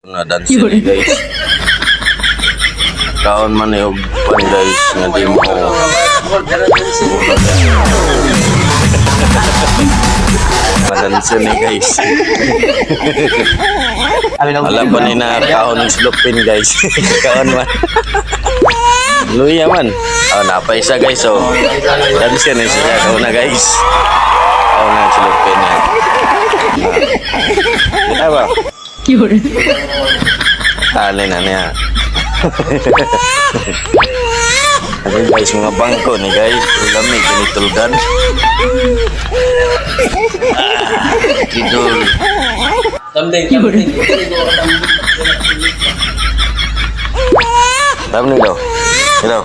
Na dance ni, guys. Kaon man ni og pan, guys, nga di mo madanse ni, guys. Alam pa ni na kaon ng slupin, guys. Kaon man. Luya man. Oh, napa isa, guys, oh. Dance ni siya kaon na, guys. Kaon na slupin niya. Ah. Ba? Tali na niya. Okay guys, mga bangko ni, guys. Ulami, ganitulgan. Ah, kidol. Tambing, tambing. Tama daw. Hello.